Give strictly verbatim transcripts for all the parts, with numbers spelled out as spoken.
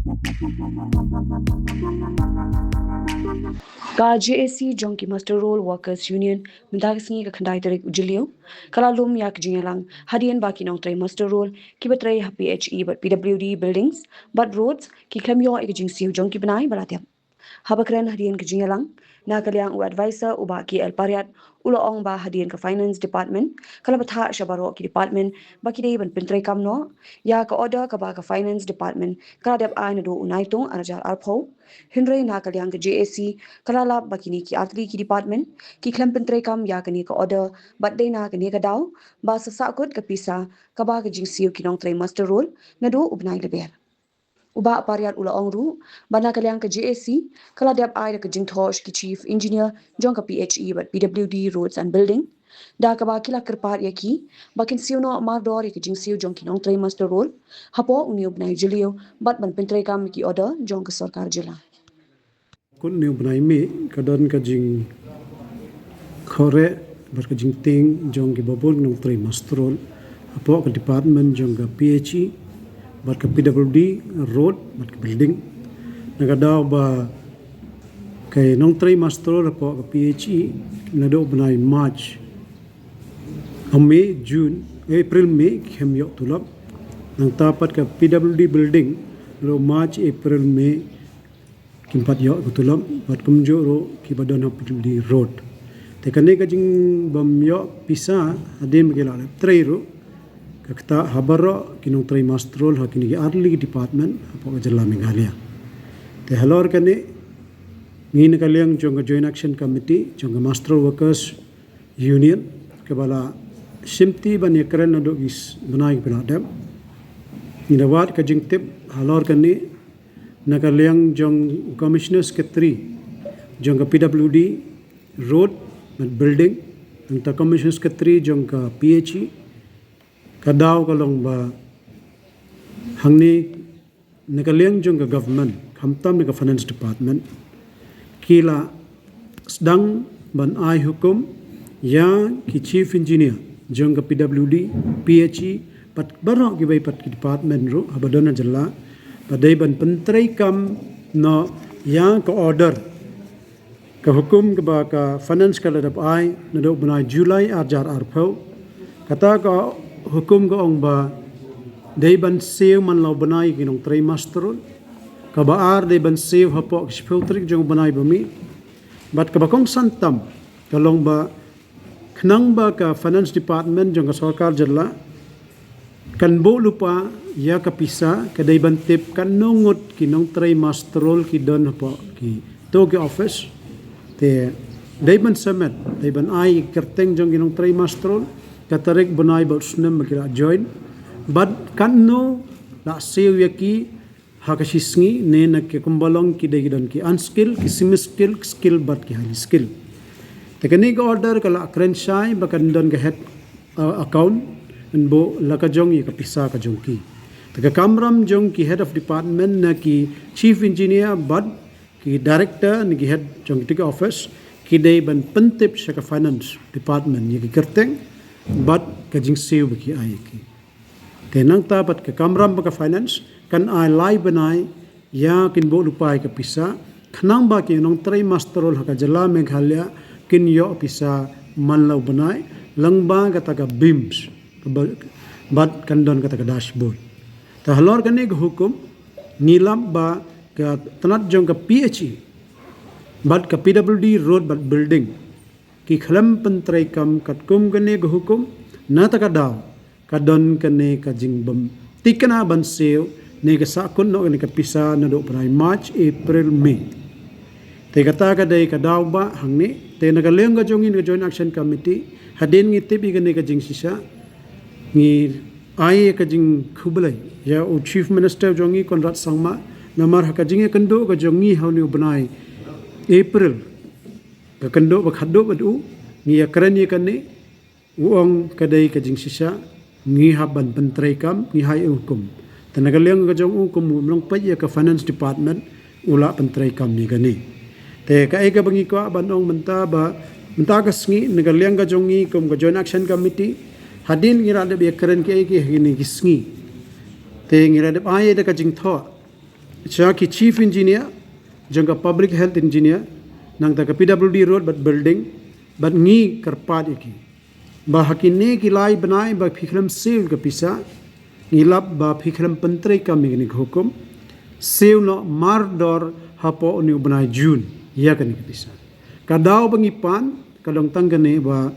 Ka J A C jong ki Muster Roll Workers Union mynta ka sngi ka khyndai tarik u Jylliew ka la lum ïa ka jingïalang hadien ba ki nongtrei muster roll kiba trei ha P H E bad P W D buildings bad roads ki khlem ïoh ïa ka jingsiew jong ki bnai ba la dep. Haba kren hadien ka jingïalang na ka liang u advisor u Bah K L Pariat u la ong ba hadien ka Finance Department ka la bthah sha baroh ki department ba ki dei ban pyntreikam noh ïa ka order kaba ka Finance Department ka la dep ai naduh u Naitung ar hajar arphew. Hynrei na ka liang ka J A C ka la lap ba kine ki artylli ki department ki khlem pyntreikam ïa kane ka order bad dei na kane ka daw ba sa sahkut ka pisa kaba ka jingsiew ki nongtrei muster roll naduh u bnai Lber. U Bah Pariat u la ong ruh ba na ka liang ka J A C ka la dep ai da ka jingthoh sha ki chief engineer jong ka P H E bad P W D Roads and Building da kaba ki la kyrpad ïa ki ba kin siew noh mardor ïa ka jingsiew jong ki nongtrei muster roll hapoh une u bnai Jylliew bad ban pyntreikam ïa ki order jong ka sorkar jylla. Kut une u bnai May ka don ka jingkhohreh bad ka jingtieng jong kiba bun ki nongtrei muster roll hapoh ka department jong ka P H E bad ka P W D, road bad ka building. Na ka daw ba ki nongtrei muster roll hapoh ka P H E naduh u bnai March, May, June, April, May ki khlem ïoh tulop. Nangta pat ka P W D building naduh March, April, May kim pat ïoh ka tulop bad kumjuh ruh kiba don ha P W D road. Te kane ka jingbym ïoh pisa hadien ba ki la dep trei ruh ka ktah ha baroh ki nongtrei muster roll ha kine ki artylli ki department hapoh ka jylla Meghalaya. Te halor kane ngi na ka liang jong ka Joint Action Committee jong ka Muster Roll Workers Union kaba la shimti ban ïakren naduh ki s-, bnai kiba la dep, ngi la wad ka jingtip halor kane na ka liang jong u Commissioner Secretary jong ka P W D, road bad building, nangta Commissioner Secretary jong ka P H E. Ka daw ka long ba hangne na ka liang jong ka government, khamtam na ka finance department, ki la sdang ban ai hukum ïa ki chief engineer jong ka P W D, P H E bad baroh kiwei pat ki department ruh haba don ha jylla ba dei ban pyntreikam noh ïa ka order, ka hukum kaba ka finance ka la dep ai naduh u bnai July ar hajar arphew. Kata ka hukum ka ong ba dei ban siew man la u bnai ki nongtrei muster roll. Kaba ar dei ban siew hapoh ka shiphew tarik jong u bnai ba mih. Bad kaba kongsan tam ka long ba khnang ba ka finance department jong ka sorkar jylla kan buh lypa ïa ka pisa, ka dei ban tip katno ngut ki nongtrei muster roll ki don hapoh kito ki office. Te dei ban submit, dei ban ai kyrteng jong ki nongtrei muster roll, ka tarik, bnai bad u snem ba ki la join bad katno la siew ïa ki ha ka shi sngi, ne na ki kumba long ki dei ki don ki unskilled, ki semi skilled, skilled bad ki highly skilled. Te kane ka order ka la kren shai ba kan don ka head, uh, account, yn buh la ka jong ïa ka pisa ka jong ki. Te ka kamram jong ki head of department ne ki chief engineer bad ki director ne ki head jong ki office ki dei ban pyntip sha ka finance department ïa ki kyrteng bad ka jingsiew ba ki ai ïa ki. Te nangta pat ka kamram ba ka finance kan ai lai bnai ïa kin buh lypa ïa ka pisa, khnang ba ki nongtrei muster roll ha ka jylla Meghalaya kin ïoh pisa man la u bnai lyngba kata ka beams, ka ba-, bad kan don kata ka dashboard. Te halor kane ka hukum ngi lap ba ka tnat jong ka P H E bad ka P W D, road bad building, ki khlem pyntreikam katkum kane ka hukum, na kata ka daw ka don kane ka jingbym thikna ban siew ne ka sahkut noh kane ka pisa naduh u bnai March, April, May. Te kata ka dei ka daw ba hangne, te na ka liang ka jong ngi na ka Joint Action Committee, hadien ngi tip ïa kane ka jingshisha, ngi ai ka jingkhublei ïa u Chief Minister jong ngi Conrad Sangma, namar ha ka jingïakynduh ka jong ngi ha une u bnai April, ka kynduh ba khadduh bad u, ngi ïakren ïa kane, u ong ka dei ka jingshisha, ngi hap ban pyntreikam, ngi hap ai hukum. Te na ka liang ka jong u kum u nongpeit ïa ka finance department u la pyntreikam ïa kane. Te kaei kaba ngi kwah ban ong mynta ba mynta ka sngi na ka liang ka jong ngi kum ka Joint Action Committee, hadien ngi la dep ïakren kiei kiei ha kine ki sngi, te ngi la dep ai da ka jingthoh sha ki chief engineer jong ka public health engineer, nangta ka P W D road bad building, bad ngi kyrpad ïa ki ba ha kine ki lai bnai ba phi khlem siew ka pisa, ngi lap ba phi khlem pyntreikam ïa kane ka hukum, siew noh mardor hapoh une u bnai June ïa kane ka pisa. Ka daw ba ngi pan ka long tang kane ba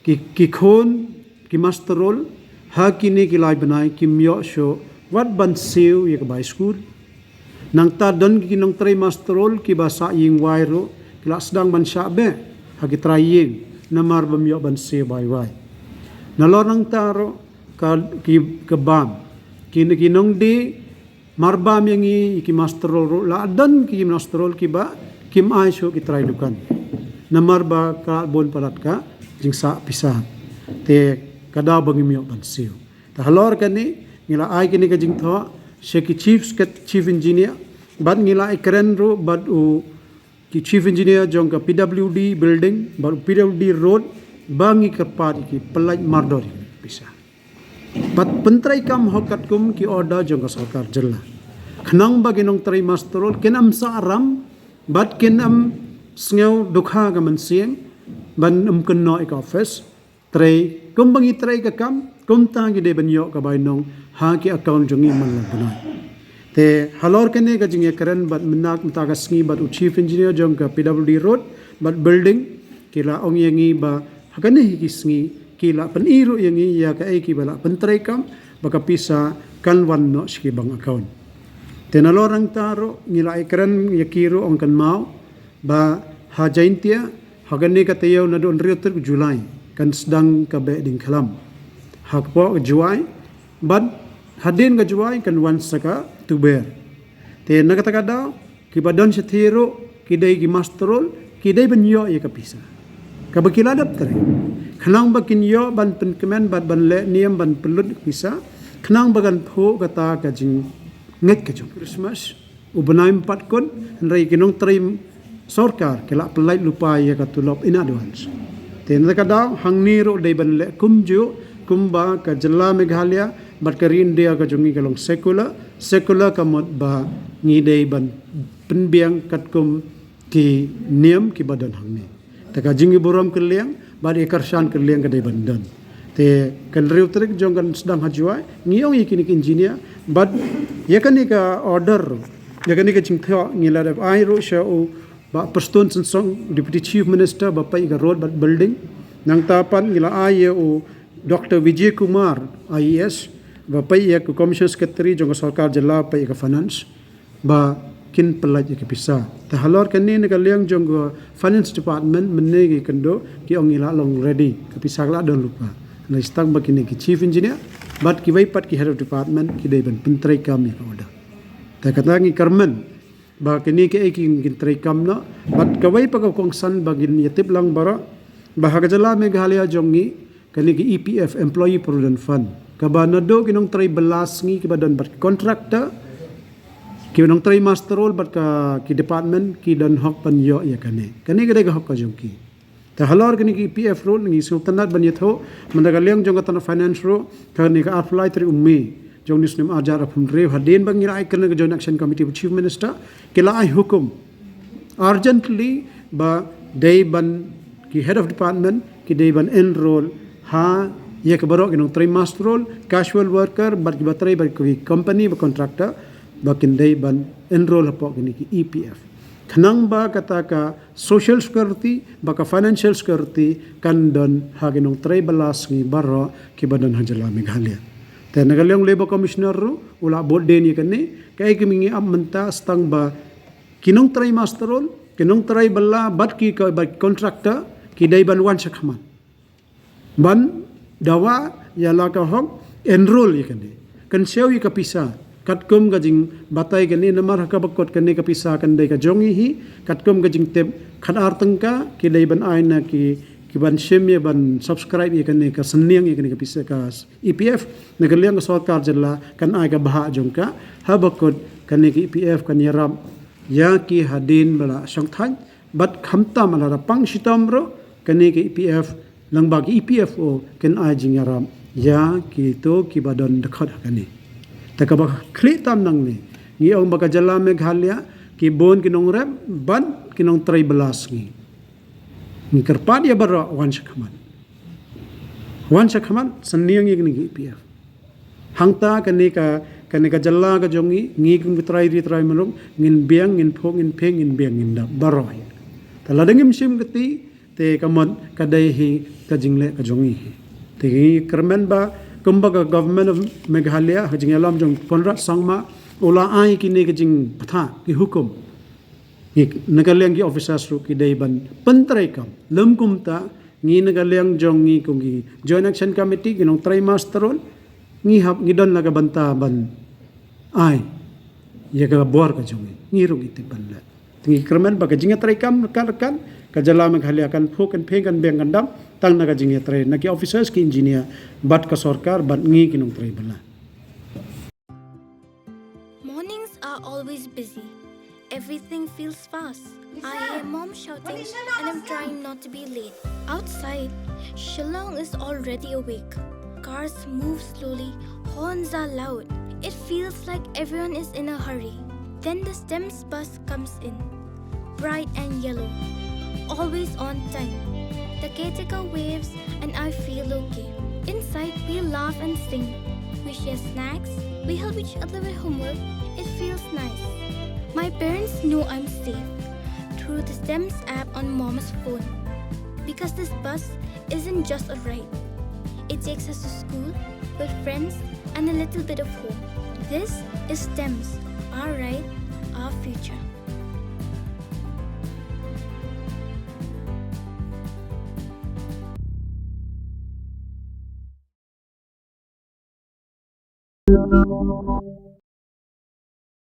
ki, ki khun, ki master roll ha kine ki lai bnai kim ïoh shuh wat ban siew ïa ka bai skul. Nangta don ki nongtrei master roll kiba sah ïing wai ruh ki la sdang ban shah beh ha ki trai ïing namar bym ïoh ban siew bai wai. Nalor nangta ruh ka, ki, ka bam, ki, ki nongdie marbam ïa ngi, ki master roll ruh la don ki master roll kiba kim ai shuh ki trai dukan namar ba ka bun palat ka jingsah pisa. Te ka daw ba ngim ïoh ban siew. Te halor kane ngi la ai kane ka jingthoh sha ki chief secret-, chief engineer bad ngi la ïakren ruh bad u ki chief engineer jong ka P W D building bad u P W D road ba ngi kyrpad ïa ki pyllait mardor ïa ki pisa. Bad pyntreikam hok katkum ki order jong ka sorkar jylla. Khnang ba ki nongtrei master roll kin ym sah ram bad kin ym sngew dukha ka mynsiem ban ym kynnoh ïa ka office. Trei kumba ngi trei ka kam, kumta ngi dei ban ïoh ka bainong ha ki account jong ngi man la bnai. Te halor kane ka jingïakren bad mynta mynta ka sngi bad u chief engineer jong ka P W D road bad building ki la ong ïa ngi ba ha kane hi ki sngi ki la pyni ruh ïa ngi ïa kaei kiba la pyntreikam ba ka pisa kan wan noh sha ki bank account. Te nalor nangta ruh ngi la ïakren ïa ki ruh ong kynmaw ba ha Jaintia ha kane ka taïew naduh hynriew tarik July kan sdang ka beh diengkhlam ha kpoh ka Jowai bad hadien ka Jowai kan wan sa ka Tuber. Te na kata ka daw kiba don shathie ruh ki dei ki master roll ki dei ban ïoh ïa ka pisa kaba ki la dep trei khnang ba kin ïoh ban pynkmen bad ban leh niam ban pynlut ka pisa khnang ba kan phuh kata ka jingngeit ka jong Christmas u bnai ym pat kut, hynrei ki nongtrei sorkar ki la pyllait lypa ïa ka tulop in advance. Te na ka daw hangne ruh dei ban leh kumjuh kumba ka jylla Meghalaya bad ka ri India ka jong ngi ka long secular, secular ka mut ba ngi dei ban pynbiang katkum ki niam kiba don hangne. Te ka jingïaburom kylliang bad ïa ka kyrshan kylliang ka dei ban don. Te ka hynriew tarik jong kan sdang ha Jowai ngi ong ïa kine ki engineer bad ïa kane ka order, ïa kane ka jingthoh ngi la dep ai ruh sha u Bah Prestone Tynsong, Deputy Chief Minister ba peit ïa ka road bad building. Nangta pat ngi la ai ïa u Doctor Vijay Kumar, I A S, ba peit ïa ka Commissioner Secretary jong ka sorkar jylla ba peit ïa ka finance ba kin pyllait ïa ka pisa. Te halor kane na ka liang jong ka Finance Department mynne ki kynduh ki ong ngi la long ready, ka pisa ka la don lypa. Ngi sdang ba kine ki chief engineer bad kiwei pat ki head of department ki dei ban pyntreikam ïa ka order. Te kata ngi kyrmen ba kine kiei ki kin treikam noh bad kawei pat ka kongsan ba ngin ïatip lang baroh ba ha ka jylla Meghalaya jong ngi kane ka E P F, Employee Provident Fund, kaba naduh ki nongtrei bylla sngi kiba don bad ki contractor, ki nongtrei master roll bad ka ki department ki don hok ban ïoh ïa kane. Kane ka dei ka hok ka jong ki. Te halor kane ka E P F ruh ngi sngewtynnat ban ïathuh mynta ka liang jong ka tnat finance ruh, kane ka arphew lai tarik u May jong une u snem arhajar arphew hynriew, hadien ba ngi la ai kane ka Joint Action Committee bad Chief Minister, ki la ai hukum urgently ba dei ban ki head of department ki dei ban enroll ha ïa ki baroh ki nongtrei master roll, casual worker bad kiba trei bad ki company bad contractor ba kin dei ban enroll hapoh kine ki E P F. Khnang ba kata ka social security bad ka financial security kan don ha ki nongtrei bylla sngi baroh kiba don ha jylla Meghalaya. Te na ka liang Labour Commissioner ruh u la bud dien ïa kane, kaei kaba ngi ap mynta sdang ba ki nongtrei master roll, ki nongtrei bylla bad ki, bad ki contractor ki dei ban wan shakhmat ban dawa ïa la ka hok enroll ïa kane, kynshew ïa ka pisa katkum ka jingbatai kane, namar ha kaba kut kane ka pisa kan dei ka jong ngi hi, katkum ka jingtip khatar tyngka ki dei ban ai na ki, ki ban shim ïa ban subscribe ïa kane ka synñiang ïa kane ka pisa ka E P F. Na ka liang ka sorkar jylla kan ai ka bhah jong ka, ha ba kut kane ka E P F kan ïarap ïa ki hadien ba la shongthait bad khamtam lada pang shitom ruh kane ka E P F lyngba ka E P F O kan ai jingïarap ïa kito kiba don dkhot ha kane. Te kaba khlieh tam nangne Ngi ong ba ka jylla Meghalaya, ki bun ki nongrep bad ki nongtrei bylla sngi. Ngi kyrpad ïa baroh, wan sha khmat. Wan sha khmat, sngewthuh ïa kine ki E P F. Hangta kane ka, kane ka jylla ka jong ngi, ngi kum ki trai ri trai mynrung, ngin biang, ngin phuh, ngin pheng, ngin biang, ngin dap baroh. Te lada ngim shim kti, te ka mut ka dei hi ka jingleh ka jong ngi. Te ngi kyrmen ba kumba ka Government of Meghalaya, ha ka jingïalam jong Conrad Sangma, u la ai kine ka jingpynbha, ki hukum. Ngi, na ka liang ki officers ruh ki dei ban pyntreikam. Lym kumta, ngi na ka liang jong ngi kum ki Joint Action Committee, ki nongtrei master ruh, ngi hap, ngi don la ka bynta ban ai ïa ka bor ka jong ngi. Ngi ruh ngi tip ban leh. Te ngi kyrmen ba ka jingïatreikam ryngkat ryngkat, ka jylla Meghalaya kan phuh, kan pheng, kan biang, kan dap, tang na ka jingïatrei na ki officers, ki engineer, bad ka sorkar, bad ngi ki nongtrei bylla. Mornings are always busy. Everything feels fast. I hear mom shouting and I'm trying not to be late. Outside, Shillong is already awake. Cars move slowly, horns are loud. It feels like everyone is in a hurry. Then the STEMS bus comes in, bright and yellow, always on time. The caretaker waves and I feel okay. Inside, we laugh and sing. We share snacks. We help each other with homework. It feels nice. My parents know I'm safe through the STEMS app on mom's phone. Because this bus isn't just a ride. It takes us to school, with friends, and a little bit of home. This is STEMS, our ride, our future.